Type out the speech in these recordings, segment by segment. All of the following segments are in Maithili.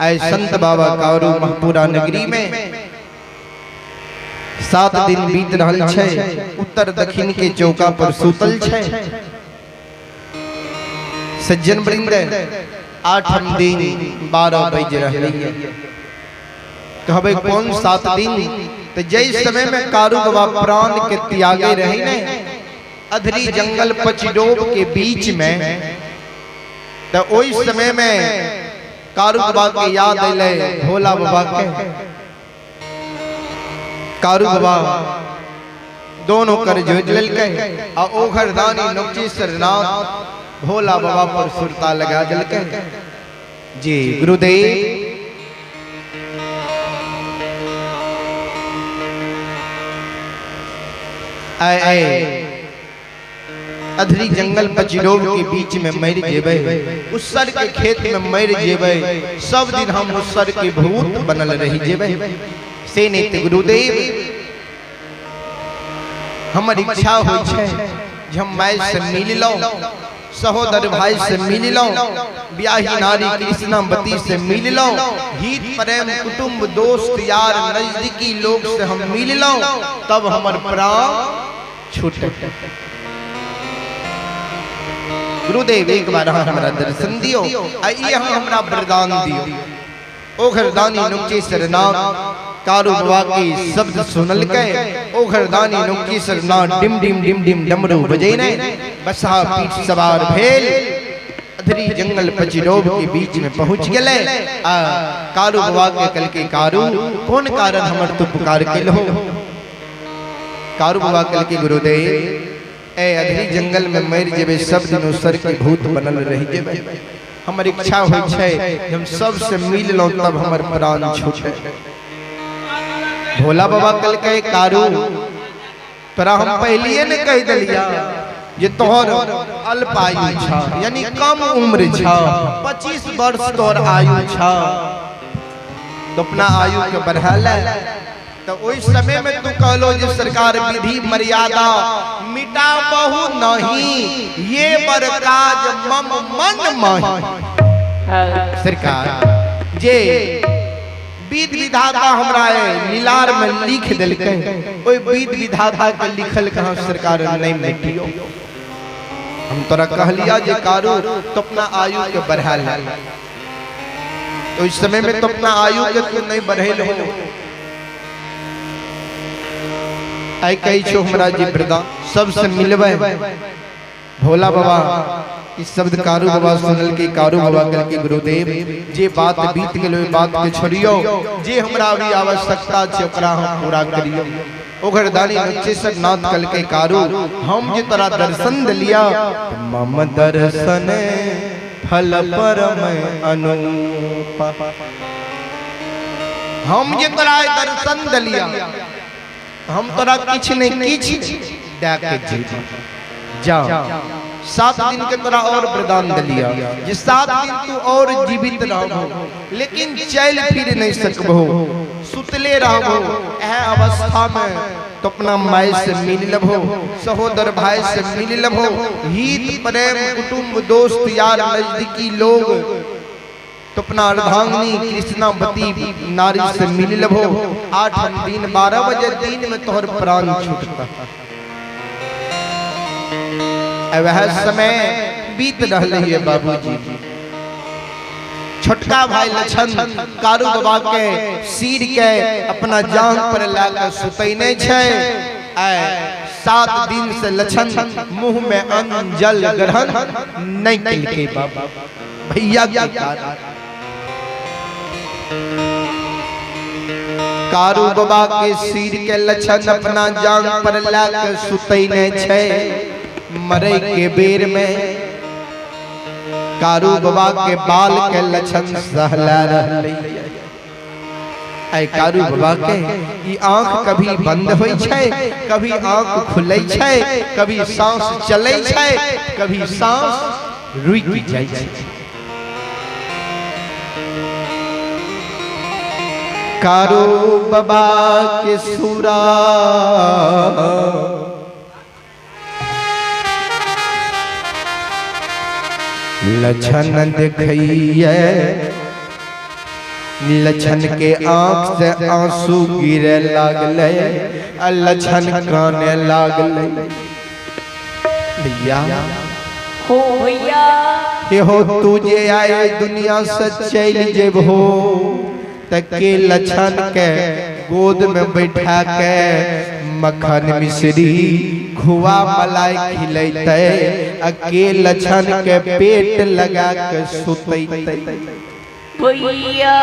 आइ संत बाबा कारू महपुरा नगरी में 7 दिन बीत रहल छै। उत्तर दक्षिण के चौका पर सुतल छै। सज्जन वृंद, 8म दिन 12 बज रहलै। कहबै कौन 7 दिन? तो जै समय में कारू बाबा प्राण के त्यागे रहे ने अधरी जंगल पचडोब के बीच में, तो ओहि समय में कारू बाबा के याद अलै भोला बाबा के। कारू बाबा दोनों कर जोड़ लेलकै आ ओघर दानी नोचेश्वर नाथ भोला बाबा पर सुरता लगा देलकै। जी गुरुदेव, आए आए अधरी जंगल पचिरोब के बीच में मर जेबै, उसर के खेत में मर जेबै, सब दिन हम उसर के भूत बनल रही जेबै। से नहीं तो गुरुदेव, हमर इच्छा होइ छै जे हम my से मिल लो, सहोदर भाई से मिल लो, ब्याही नारी कृष्णावती से मिल लो, हित प्रेम कुटुंब दोस्त यार नजदीकी लोग से हम मिल लो, तब हमर प्राण छूटे। गुरुदेव एक बार हमरा दर्शन दियो आ ई अहाँ हमरा वरदान दियो। ओघर दानी नुक्चेश्वर नाथ कारू बाबा के शब्द सुनलकै। ओघर दानी नुक्चेश्वर नाथ डिम डिम डिम डिम डमरू बजेने बसहा पीठ सवार भेल अधरी जंगल पचिरोब के बीच में पहुंच गेलै। आ कारू बाबा के कलके, कारू कौन कारण हमर तू पुकार केलहो? कारू बाबा कलके, गुरुदेव ए अधरी जंगल में मर जेबै, सब दिन उसर के भूत बनल रहि जेबै। हमर इच्छा होइ छै हम सबसे मिल लौ तब हमर प्राण छूटे। भोला बाबा कलके, कारू तोरा हम पहलिए ने कह दिलिया जे तोहर अल्प आयु छ, यानी कम उम्र छ, 25 वर्ष तोहर आयु छ, तो अपना आयु के बढ़ा ले। तो ओहि समय में तू कहलो जे सरकार विधि मर्यादा मिटा बहु नहीं, ये बर काज मम मन माही। सरकार जे विध विधाता हमरा लीलार में लिख देलकै, ओहि विध विधाता के लिखल कहाँ सरकार नहीं मिटियो। हम तोरा कहलिया जे कारू तो अपना आयु के बढ़ा ले, तो इस समय में तो अपना आयु के तू नहीं बढ़ेल हो। आई कही छो हमरा जी वरदान सबसे मिलबै। भोला बाबा इस शब्द कारू बाबा सुनल के, कारू बाबा कल के, गुरुदेव जे बात बीत गेल ओहि बात के छोड़ियो, जे हमरा अभी आवश्यकता छै ओकरा हम पूरा करियो। ओघर दानी नचेश्वर नाथ कल के, कारू हम जे तोरा दर्शन दिलिया, मम दर्शन फल परम अनुपा। हम जे तोरा दर्शन दिलिया, हम तोरा किछ नहीं किछ दे के जीव जा। 7 दिन के तोरा और वरदान दिलिया जे 7 दिन तू और जीवित रहबो, लेकिन चल फिर नहीं सकबो, सुतले रहबो। एह अवस्था में तो अपना my से मिल लबो, सहोदर भाई से मिल लबो, हित प्रेम कुटुंब दोस्त यार नजदीकी लोग, तो अपना अर्धांगिनी कृष्णावती नारी से मिल लबो। 8 दिन 12 बजे दिन में तोहर प्राण छूटता। वह समय बीत रहे है बाबूजी। छोटका भाई लछन कारू बाबा के सिर के अपना जांग पर लाकर सुतैने छै। 7 दिन से लछन मुंह में अन्न जल ग्रहण नहीं केलकै बाबा भैया के कारण। कारू बाबा के सिर के लछन अपना जांग पर लाकर सुतैने छै। मरे के बेर में कारू बाबा के बाल के लक्षण सहला रहलै। ऐ कारू बाबा के ई आंख कभी बंद होइ छै, कभी आंख खुलै छै, कभी सांस चलै छै, कभी सांस रुकि जाइ छै। कारू बाबा के सूरा लक्षण देखिए लछन के आंख से आंसू गिरे लागले आ लछन काने लागले। भैया हो भैया, हे हो तू जे आए दुनिया से चल जेबहो त के लछन के गोद में बैठा के मक्खन मिश्री खुआ मलाई खिलैते आ के लछन के पेट लगा के सुतैते। भैया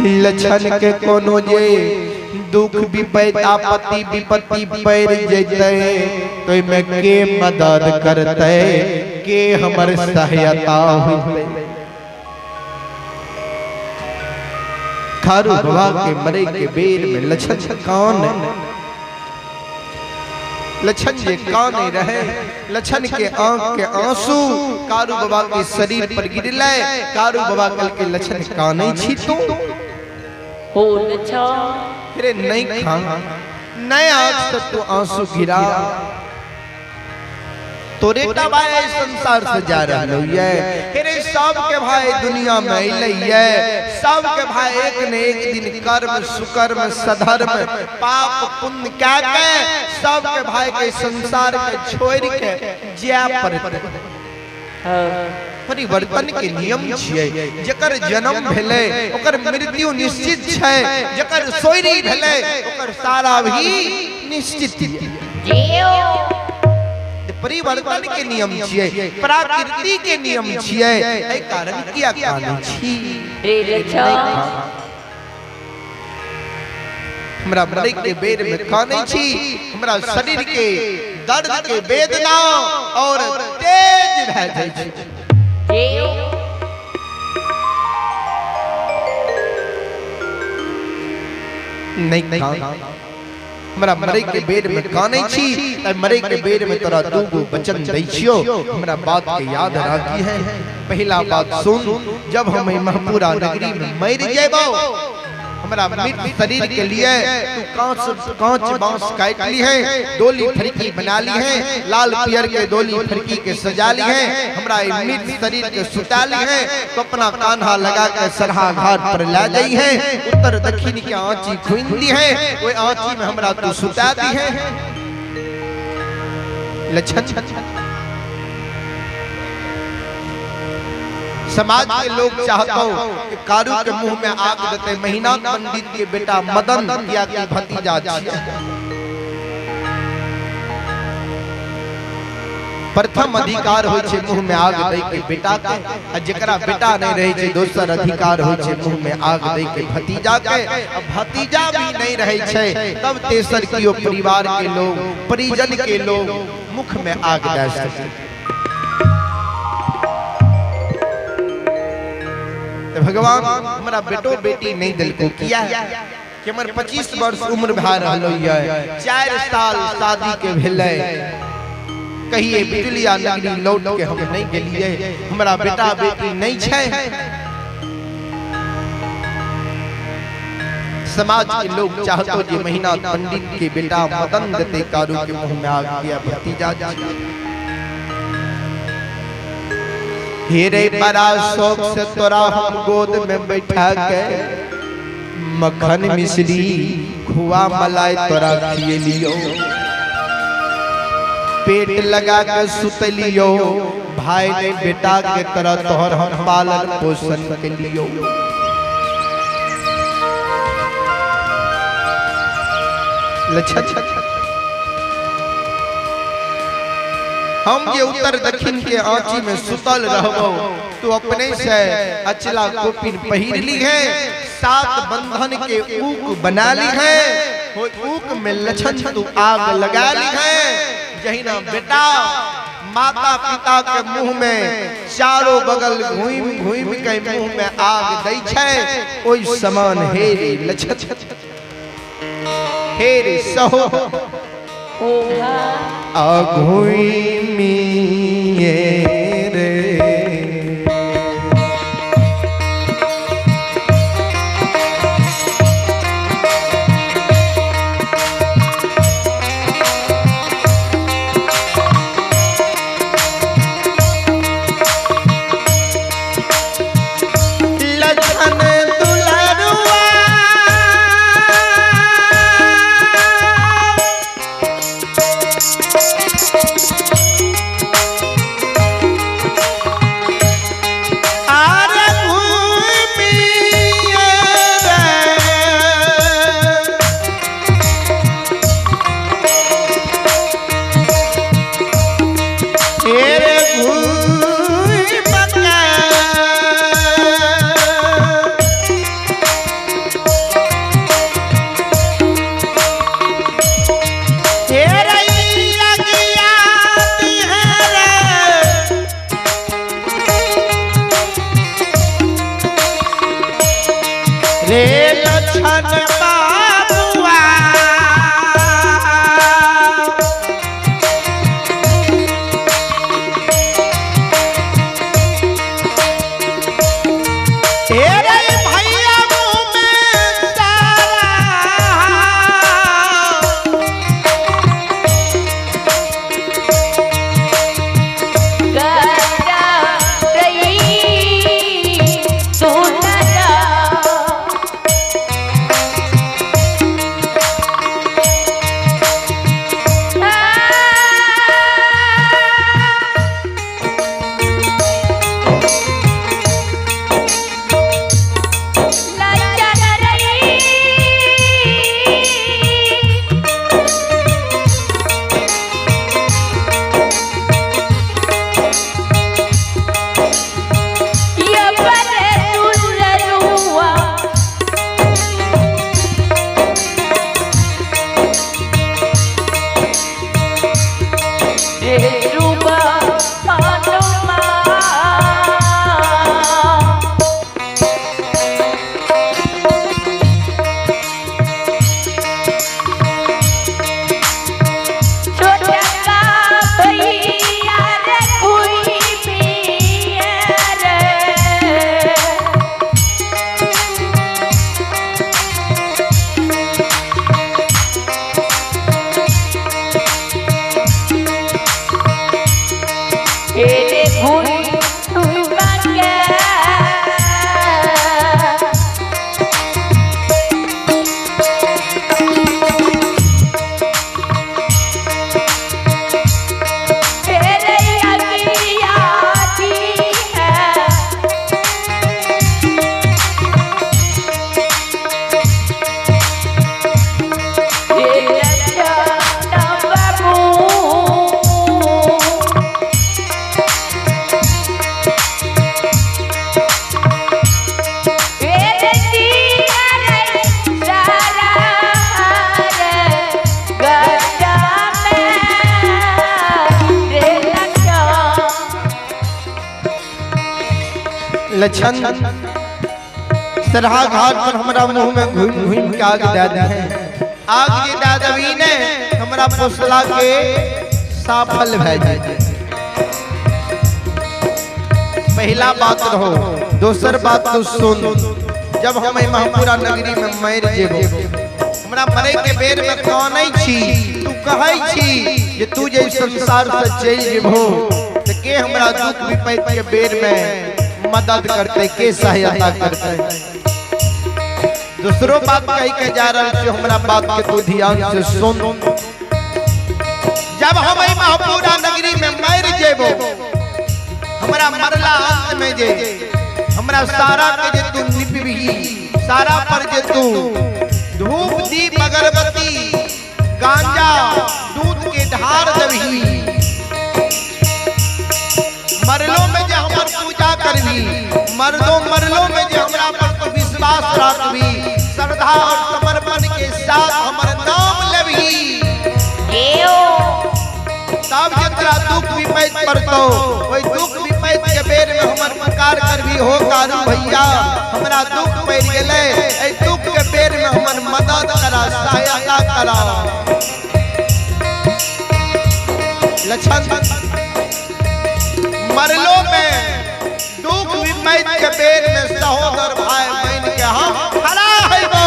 लछन के कोनो जे दुख विपत्ति आपत्ति विपत्ति पड़ जैते तो में के मदद करते, के हमर सहायता होते। खारू बाबा के मरे के बेर में लछन कौन, लछन जे काने रहे, लछन के आंख के आंसू कारू बाबा के शरीर पर गिरले। कारू बाबा कल के लछन काने छी तू हो लछन, फिर नहीं खा नए आंख से तू आंसू गिरा, तोरे टा भाई संसार से जा रहा है, फिर सब के भाई दुनिया में अइले है, सब के भाई एक न एक दिन कर्म सुकर्म सधर्म पाप पुण्य क्या के सब के भाई के संसार के छोड़ के जाय पड़ते। परिवर्तन के नियम छियै, जकर जन्म भेलै ओकर मृत्यु निश्चित छै, जकर सोयरी भेलै ओकर सारा भी निश्चित। परिवर्तन के नियम छियै, प्रकृति के नियम छियै, एहि कारण किया कानै छी। हमरा मरै के बेर में कानै छी, हमरा शरीर के दर्द के वेदना और तेज भए जाइ छै। नहीं हमरा मरे के बेर में कानै छी, मरे के बेर में तोरा दू गो वचन दै छियो, हमरा बात के याद राखी है। पहला बात सुन, जब हम महपुरा नगरी में मर जेबो, हमरा मृत शरीर के लिए तू कांच कांच बांस काट ली है, डोली फरकी बना ली है, लाल पियर के डोली फरकी के सजा ली है, हमरा मृत शरीर के सुता ली है, तो अपना कान्हा लगा के सरहा घाट पर ला जाई है, उत्तर दक्षिण के आंची खुन दी है, वो आंची में हमरा तू सुता दी है। लछन समाज के लोग चाहते हो कि कारू के मुंह में आग देते, महीना पंडित के बेटा मदन किया के भतीजा छियै। प्रथम अधिकार होय छै मुंह में आग दै के बेटा के, आ जेकरा बेटा नहीं रहे छै दोसर अधिकार होय छै मुंह में आग दै के भतीजा के, आ भतीजा भी नहीं रहे छै तब तेसर कियो परिवार के लोग परिजन के लोग मुख में आग दे सके। भगवान हमरा बेटो बेटी नहीं दिलको किया कि हमर 25 वर्ष उम्र भा रहलो ये, 4 साल शादी के भेलै, कहिए बिजुलिया नगरी लौट के हम नहीं गेलिए, हमरा बेटा बेटी नहीं छै। समाज के लोग चाहतो जे महीना पंडित के बेटा मदन देते कारू के मुंह में आग दिया भतीजा। हेरे बड़ा शौक से तोरा हम गोद में बैठा के मक्खन मिश्री खुआ मलाई तोरा खिएलियो, पेट लगा के सुतलियो, भाई ने बेटा के तरह तोहर हम पालन पोषण के लियो। हम जे उत्तर दक्षिण के आंची में सुतल रहबो तो अपने से अचला कोपिन पहिर ली है, 7 बंधन के ऊक बना ली है, ऊक में लछन तू आग लगा ली है। जहिना बेटा माता पिता के मुंह में चारों बगल घूम घूम के मुंह में आग दै छै, ओइ समान हेरे लछन हेरे सहो अघुमिए रे। लछन बाबुआ। तेरे भैया मुँह में सारा गजा रही सुनरा। लज्जा रही। ये बड़े दुलरुआ रे रूपा पानुमा। छोटा का भैया रे कोई पिया रे। तेरे गुण मांगे। तेरे अगिया है। ये लच्छन बाबू। लछन सरहा घाट पर हमरा मुंह में घूम घूम के आग दे दे। आग जे दे देबी ने हमरा पोसला के सफल भए जाए। पहला बात रहो, दोसर बात तो सुन। जब हम एहि महापुरा नगरी में मर जेबो, हमरा मरे के बेर में कानै छी, तू कहै छी जे तू जे संसार से चलि जेबो त के हमरा दुख विपैत के बेर में मदद करते, के सहायता करते। दूसरो बात कह के जा रहा छी, हमरा बात के तू ध्यान से सुन। जब हम एहि महापुरा नगरी में मर जेबो, हमरा मरला अंत में जे हमरा सारा के जे तू निपबी, सारा पर जे तू धूप दीप अगरबत्ती गांजा दूध के ढार दबही, मरलो में जे हमर पूजा करबी, मर्दो मरलो में जे हमरा पर तू विश्वास राखबी, श्रद्धा और समर्पण के साथ हमर नाम लेबही, तब जकरा दुख विपैत पड़तो ओहि दुख विपैत के बेर में हमर पुकार करबी, हो कारू भैया हमरा दुख पड़ गेलै, एहि दुख के बेर में हमर मदद करा, सहायता करा। लक्षण मरलो में दुख विपैत के बेर में सहोदर भाई बहन के हम खड़ा हैबो।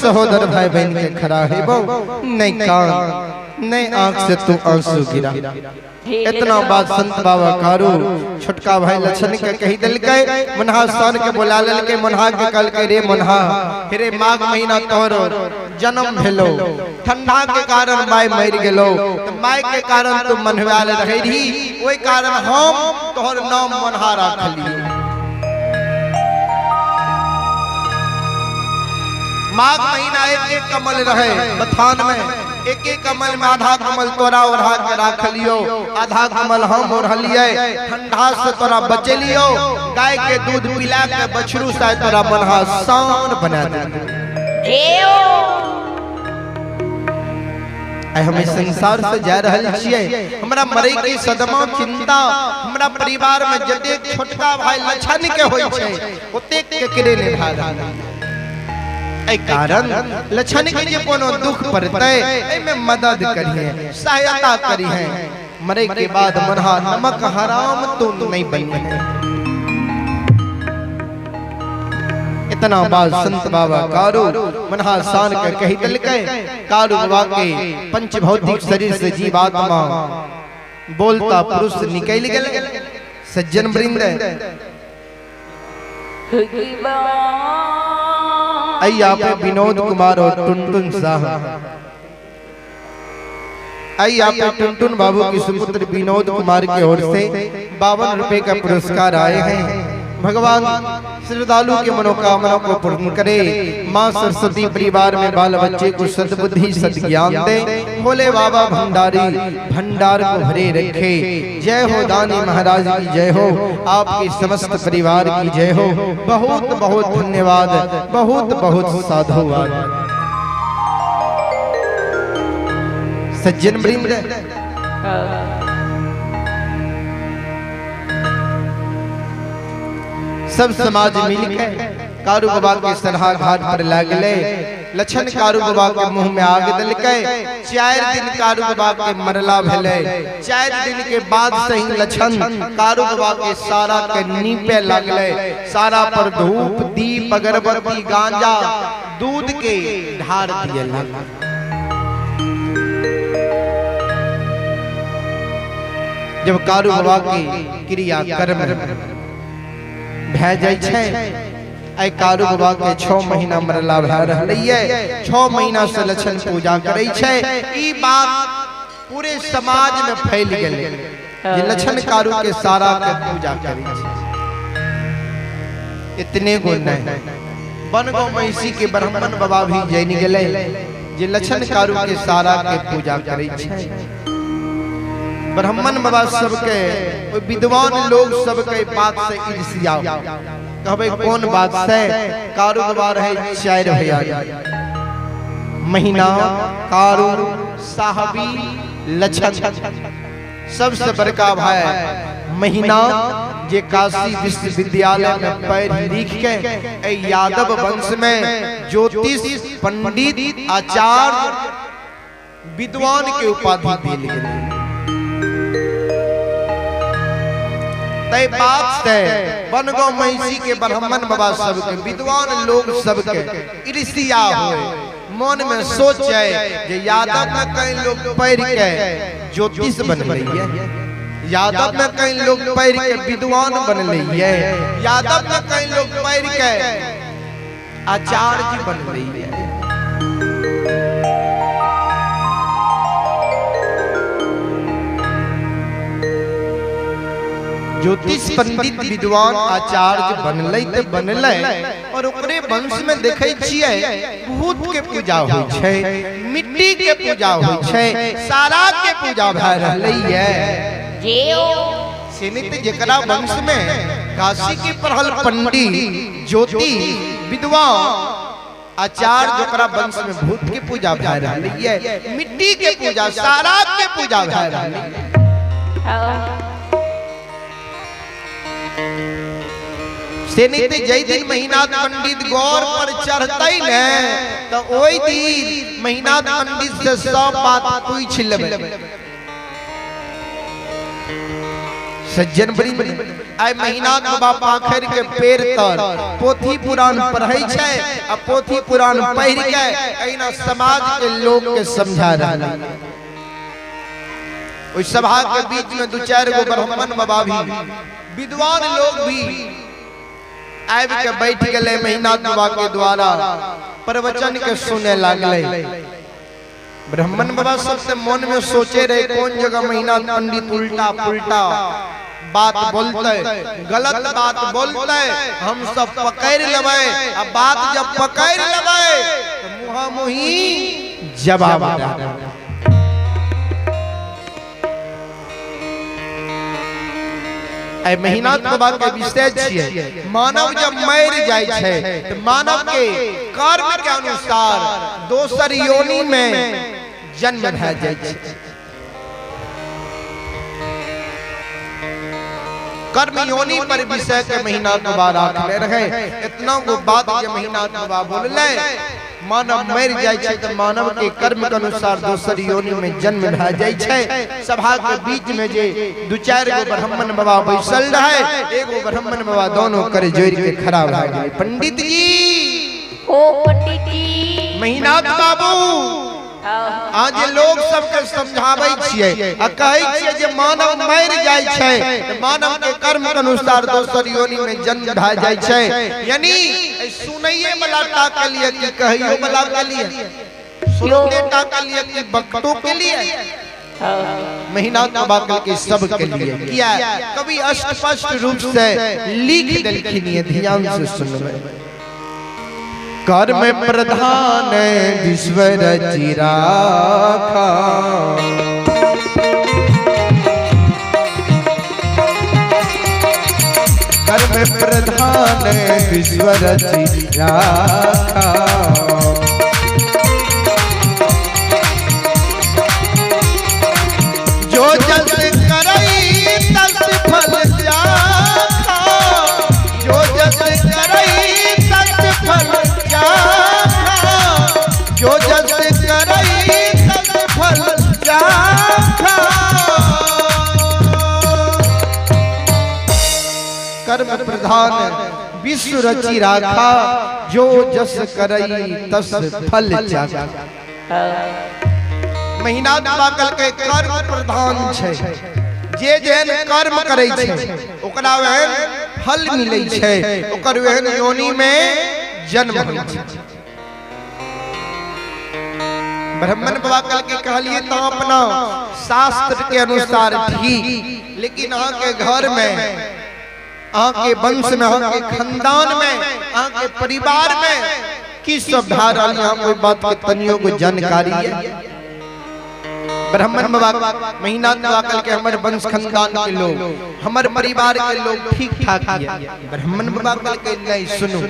सहोदर भाई बहन के खड़ा हेबो, नहीं कान नहीं आंख से तू आंसू गिरा। इतना बात संत बाबा कारू छोटका भाई लछन के कही दिलकै, मनहा सन के बोला लेलकै, मनहा के कहलकै रे मनहा, रे माघ महीना तोहर जन्म भेलो, ठंडा के कारण my मर गेलो, तो my के कारण तू मनवाल रहे रही, ओई कारण हम तोहर नाम मनहा राखलियो। माघ महीना एक एक कमल रहे बथान में, एक एक कमल में आधा कमल तोरा ओढ़ा के राख लियो, आधा कमल हम ओढ़लिए, ठंडा से तोरा बचेलियो, गाय के दूध पिला के बछरू से तोरा मनहा शान बना दे। हम संसार से जा रहल छियै, हमरा मरे के सदमा चिंता हमरा परिवार में जतेक छोटका भाई लछन के होय छै ओतेक केकरे ने भा रहल। एहि कारण लछन के जे कोनो दुख पड़तै एहिमे मदद करिहे, सहायता करिहे। मरे के बाद मनहा नमक हराम तो नहीं बनी। इतना बात संत बाबा कारू मनहा शान के कही दिलकै। कारू बाबा के पंच भौतिक शरीर से जीवात्मा बोलता पुरुष निकल गेल। सज्जन वृंद आई पे विनोद कुमार और टुनटुन साह, आई आप टुनटुन बाबू के सुपुत्र विनोद कुमार की ओर से 52 रुपए का पुरस्कार आए हैं। भगवान श्रद्धालु के मनोकामना को पूर्ण करे, माँ सरस्वती परिवार में बाल बच्चे को सद्बुद्धि सद्ज्ञान दे, भोले बाबा भंडारी भंडार को भरे रखे। जय हो दानी महाराज की जय हो, आपके समस्त परिवार की जय हो। बहुत बहुत धन्यवाद, बहुत बहुत साधुवाद। सज्जन वृंद सब समाज मिलके कारू बाबा के सरहा घाट पर लागले। लछन कारू बाबा के मुंह में आग दिलकै। 4 दिन कारू बाबा के मरला भेलै। 4 दिन के बाद से ही लछन कारू बाबा के सारा के नीपे लगले। सारा पर धूप दीप अगरबत्ती गांजा दूध के ढार दिए लगल। जब कारू बाबा के क्रिया कर्म भै जाइ छै, आई कारू बाबा के 6 महीना मरला भै रहलैये। 6 महीना से लछन पूजा करै छै। ई बात पूरे समाज में फैल गेलै जे लछन कारू के सारा के पूजा करै छै। इतने गो नहीं, बनगांव महिषी के ब्राह्मण बाबा भी जैन गेलै जे लछन कारू के सारा के पूजा करै छै। ब्राह्मण बाबा सबके विद्वान लोग सबके बात से ईर्ष्या। कहबे कौन बात से? कारू बाबा रहे 4 भैया, महीना कारू साहबी लछन। सबसे बड़का भाई महीना जे काशी विश्वविद्यालय में पढ़ लिख के यादव वंश में ज्योतिष पंडित आचार्य विद्वान के उपाधि दिल गेलै। बात से बनगांव महिषी के ब्राह्मण बाबा सबके विद्वान लोग सबके ईर्ष्या होए, मन में सोचे जे यादव में कई लोग पढ़ के ज्योतिष बन रही है, यादव में कई लोग पढ़ के विद्वान बन रही है, यादव में कई लोग पढ़ के आचार्य बन रही है। ज्योतिष पंडित विद्वान आचार्य बनलै ते बनलै, और ओकरे वंश में देखै छियै भूत के पूजा होइ छै, मिट्टी के पूजा होइ छै, सारा के पूजा भए रहलै ये। सीमित जेकरा वंश में काशी के पढ़ल पंडित ज्योतिष विद्वान आचार्य ओकरा वंश में भूत के पूजा भए रहलै ये, मिट्टी के पूजा सारा के पूजा भए रहलै। से नहीं ते जय दिन महीनाथ पंडित गौर पर चढ़ते ने तो ओई दिन महीनाथ पंडित से सब बात पूछ लेबै। सज्जन वृंद, आइ महिनाथ बाबा पाखर के पेड़ तर पोथी पुराण पढ़ै छै आ पोथी पुराण पढ़ि के एहिना समाज के लोग के समझा रहल। ओहि सभा के बीच में दू चारि गो ब्राह्मण बाबा भी, विद्वान लोग भी आबि के बैठ गेलै। महिनाथ बाबा के द्वारा प्रवचन के सुने लागलै। ब्राह्मण बाबा सबसे मन में सोचे रहे कौन जगह महिनाथ पंडित उल्टा पुल्टा बात बोलते, गलत बात बोलते, हम सब पकड़ लेबै। आ बात जब पकड़ लेबै तो मुहा मुही जवाब देबै। महिनाथ बाबा के विषय छियै, मानव जब मरि जाइ छै तो मानव के कर्म के अनुसार दोसर योनि में जन्म भए जाइ छै। कर्म योनि पर विषय के महिनाथ बाबा राखले रहे। इतना गो बात जे महिनाथ बाबा बोलले, मानव मरि जाइ छै तो मानव के कर्म के अनुसार दोसर योनि में जन्म भए जाइ छै। सभा के बीच में जे दू चारि गो ब्राह्मण बाबा बैसल रहे, एगो ब्राह्मण बाबा दोनों कर जोड़ के खड़ा भए गेलै। पंडित जी, ओ पंडित जी, महिनाथ बाबू, आज लोग सबके समझाबै छियै आ कहै छियै जे मानव मरि जाइ छै तऽ मानव के कर्म के अनुसार दोसर योनि में जन्म भए जाइ छै। यानी सुनैये वाला टा के लिए कि कहैयो वाला के लिए, सुनने टा के लिए कि वक्तो के लिए, महिनाथ बाबा के सब के लिए। किया कभी स्पष्ट रूप से लिख देलखिन, ध्यान से सुनबै। कर्म प्रधान विश्व रचि राखा, कर्म प्रधान विश्व रचि राखा, जो जस करई तस फल चाखा, जो जस करई तस फल चाखा, जो जस करई तस फल चाखा। कर्म प्रधान विश्व रचि राखा, जो जस करई तस फल चाखा। महिनाथ बाबा कहलकै कर्म प्रधान छै, जे जेहन कर्म करै छै ओकरा वहन फल मिलै छै, ओकर वहन योनि में जन्म होइ छै। ब्राह्मण बाबा कहलकै कहलिए तो अपना शास्त्र के अनुसार ठीक, लेकिन अहाँ के घर में, अहाँ के वंश में, अहाँ के खानदान में, अहाँ के परिवार में की सब भए रहल, यहाँ कोई बात के तनियो को जानकारी है? ब्राह्मण बाबा महिनाथ बाबा कहलकै हमर वंश खानदान के लोग, हमर परिवार के लोग ठीक ठाक है। ब्राह्मण बाबा कहलकै नहीं सुनू,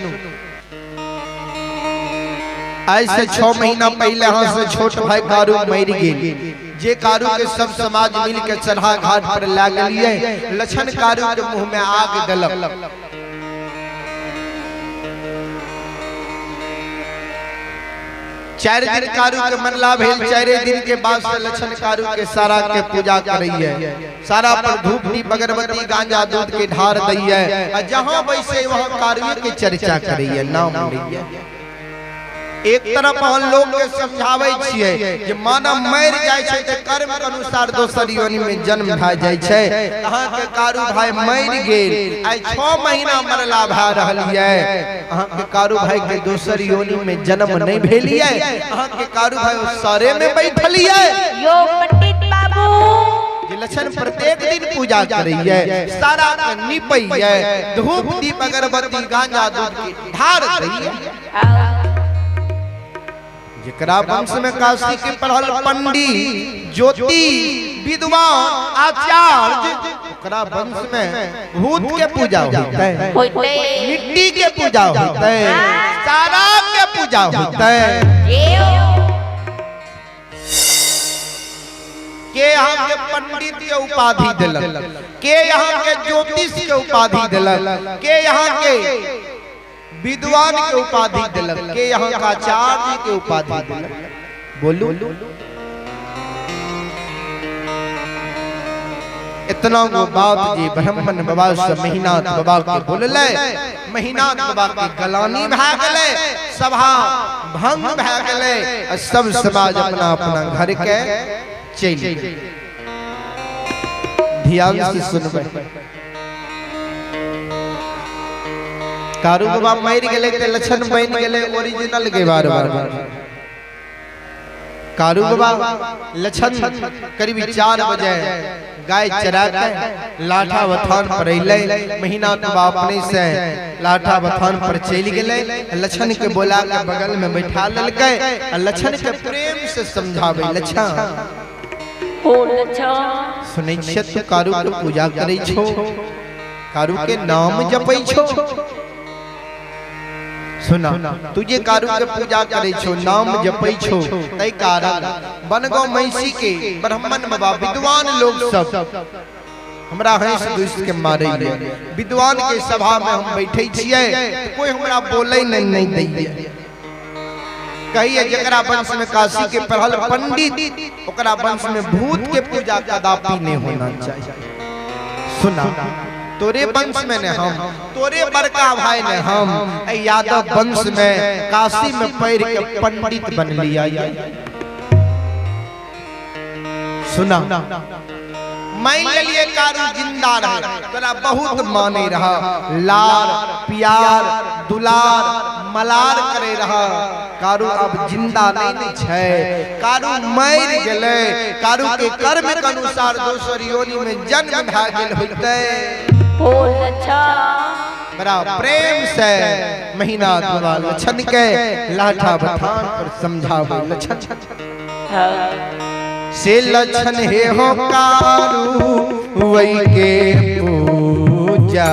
आज से 6 महीना पहले यहाँ से छोट भाई कारू मरि गेल, जे कारू के सब समाज मिल के चढ़ा घाट पर ला गेलिए, लछन कारू के मुंह में आग देलक। 4 दिन कारू के मनला भेल, 4 दिन के बाद से लछन कारू के सारा के पूजा करैये, सारा पर धूप दीप अगरबत्ती गांजा दूध के ढार दैये, आ जहां बैसे वहां कारू के चर्चा करैये, नाम लैये। एक तरफ हम लोग के समझाबै छियै जे मानव मरि जाइ छै तऽ कर्म के अनुसार दोसर योनि में जन्म भए जाइ छै। अहाँ के कारू भाई मरि गेल, आइ 6 महीना मरला भए रहल ये, अहाँ के कारू भाई के दोसर योनि में जन्म नहीं भेल ये, अहाँ के कारू भाई सारे में बैठल ये। यो पंडित बाबू जे लछन प्रत्येक दिन पूजा करैये, सारा के निपैये, धूप दीप अगरबत्ती गांजा दूध के ढार दैये। जकरा वंश में काशी के पढ़ल पंडित, ज्योति, विद्वान, आचार्य, ओकरा वंश में भूत के पूजा होते, मिट्टी के पूजा होते, सारा के पूजा होते। के यहाँ के पंडित के उपाधि दिलक, के यहाँ के ज्योतिष के उपाधि दिलक, के यहाँ के विद्वान के उपाधि दिलक, के यहाँ का आचार्य के उपाधि दिलक। बोलू इतना इतना गो बात जे ब्राह्मण बाबा से महिनाथ बाबा के बोलले, महिनाथ बाबा के गलानी भए गेलै, सभा भंग भए गेलै आ सब समाज अपना अपना घर के चलि गेलै। ध्यान से सुनबै। कारू बाबा मरि गेलै ते लक्षण बनि गेलै ओरिजिनल के बार बार। कारू बाबा लक्षण करीब 4 बजे गाय चरा के लाठा बथान पर अइलै। महिनाथ बाबा अपने से लाठा बथान पर चलि गेलै। लक्षण के बोला के बगल में बैठा लेलकै आ लक्षण के प्रेम से समझाबै, लक्षण ओ लक्षण सुनै छियै तू कारू के पूजा करै छो, कारू के नाम जपै छो। सुना तुझे कारू के पूजा करे छो, नाम जपै छो, तै कारण बनगांव महिषी के ब्राह्मण बाबा विद्वान लोग सब हमरा हंस दुस के मारे। विद्वान के सभा में हम बैठे छियै, कोई हमरा बोले नहीं दैये। कहिए जकरा वंश में काशी के पढ़ल पंडित, ओकरा वंश में भूत के पूजा कदापि नहीं होना चाहिए। सुना तोरे वंश में ने हम, तोरे बड़का भाई ने हम यादव वंश में काशी में पढ़ के पंडित बन लिया। सुना मान लिए कारू जिंदा रहे तोरा बहुत माने रहा, लार प्यार दुलार मलार करे रहा। कारू अब जिंदा नहीं छै, कारू मर गेलै। कारू के कर्म के अनुसार दोसर योनि में जन्म भए गेल होतै। बड़ा प्रेम से महिनाथ बाबा लक्षण के लाठा बथान पर समझावे। लक्षण से लक्षण हे हो कारू वही के पूजा,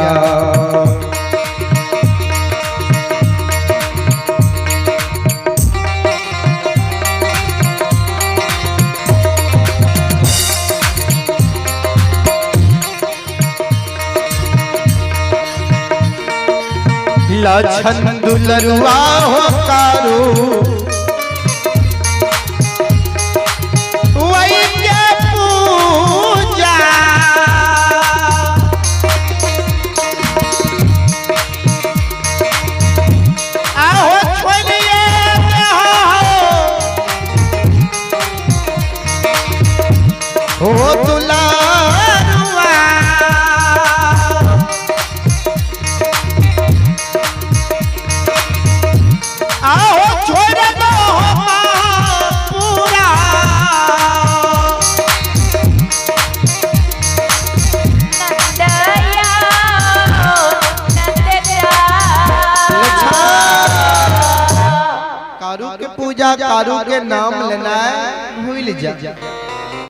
लक्षण दुलरुआ हो कारू वही के पूजा। आहो छोड़िए हो दुलारुआ, आहो छोड़ दो पूरा। कारू के पूजा कारू के नाम लेना भूल जा।